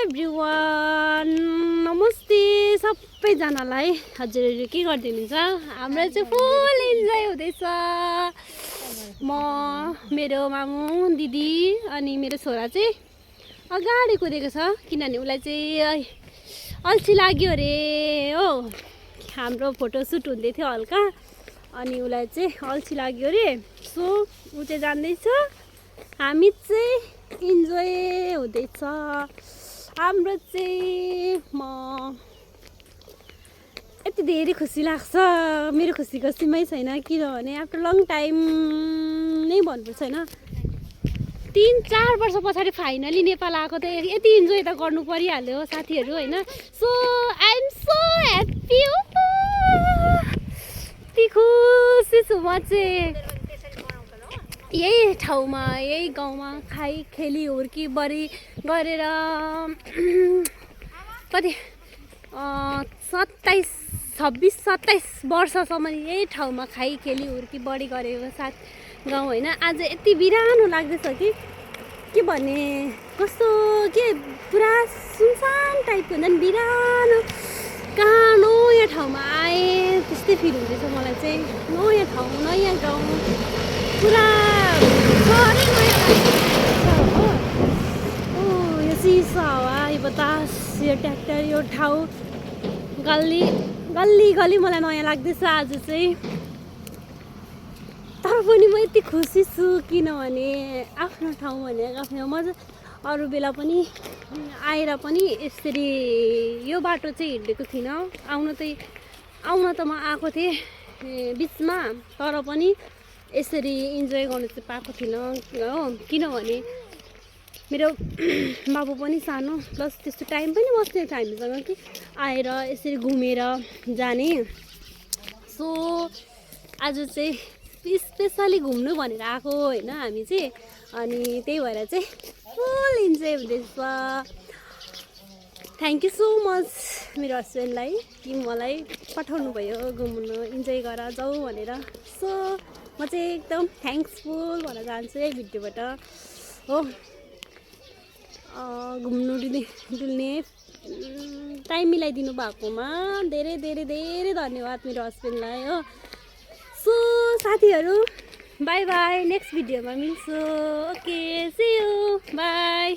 Everyone नमस्ते सबैजनालाई। हजुरहरू के गरिदिनुहुन्छ? हाम्रो चाहिँ फुल इन्जोय हुँदैछ। म मेरो मामु दिदी अनि मेरो छोरा चाहिँ अगाडि कुदेको छ किनभने उसलाई चाहिँ अल्छी लाग्यो अरे हो। हाम्रो फोटोसुट हुँदै थियो हल्का अनि उसलाई चाहिँ अल्छी लाग्यो अरे, सो ऊ चाहिँ जान्दैछ। हामी चाहिँ इन्जोय हुँदैछ। हाम्रो चाहिँ म यति धेरै खुसी लाग्छ। मेरो खुसीको सीमै छैन किनभने आफ्टर लङ टाइम नै भन्नुपर्छ होइन, 3-4 वर्ष पछाडि फाइनली नेपाल आएको त यति इन्जोय त गर्नु परिहाल्यो साथीहरू होइन। So I am so happy. यति खुसी छु म चाहिँ। यही ठाउँमा यही गाउँमा खाइ खेली हुर्की बढी गरेर कति 26-27 वर्षसम्म यही ठाउँमा खाइ खेली हुर्की बढी गरेको साथ गाउँ होइन। आज यति बिरानो लाग्दैछ के भने कस्तो के पुरा सुनसान टाइपको हुन्छ नि, बिरानो कहाँ नयाँ ठाउँमा आएँ त्यस्तै फिल हुँदैछ मलाई चाहिँ। नयाँ ठाउँ नयाँ गाउँ पुरा सहरै नयाँ लाग्छ हो। यो चिसो हावा, यो बतास, यो ट्र्याक्टर, यो ठाउँ गल्ली गल्ली मलाई नयाँ लाग्दैछ आज चाहिँ। तर पनि म यति खुसी छु किनभने आफ्नो ठाउँ भनेको आफ्नो मजा। अरू बेला पनि आएर पनि यसरी यो बाटो चाहिँ हिँडेको थिइनँ। आउन त म आएको थिएँ बिचमा, तर पनि यसरी इन्जोय गर्नु चाहिँ पाएको थिइनँ हो। किनभने मेरो बाबु पनि सानो, प्लस त्यस्तो टाइम पनि बस्ने थियो हामीसँग कि आएर यसरी घुमेर जाने। सो आज चाहिँ स्पेसली घुम्नु भनेर आएको होइन हामी चाहिँ, अनि त्यही भएर चाहिँ फुल इन्जोय हुँदैछ। थ्याङ्क यू सो मच मेरो हस्बेन्डलाई कि मलाई पठाउनु भयो घुम्नु, इन्जोय गर जाऊ भनेर। सो म चाहिँ एकदम थ्याङ्क्सफुल भन्न चाहन्छु है भिडियोबाट हो। घुम्नु डुल्ने टाइम मिलाइदिनु भएकोमा धेरै धेरै धेरै धन्यवाद मेरो हस्बेन्डलाई हो। सो साथीहरू बाई बाई, नेक्स्ट भिडियोमा मिल्छु। Okay see you, by.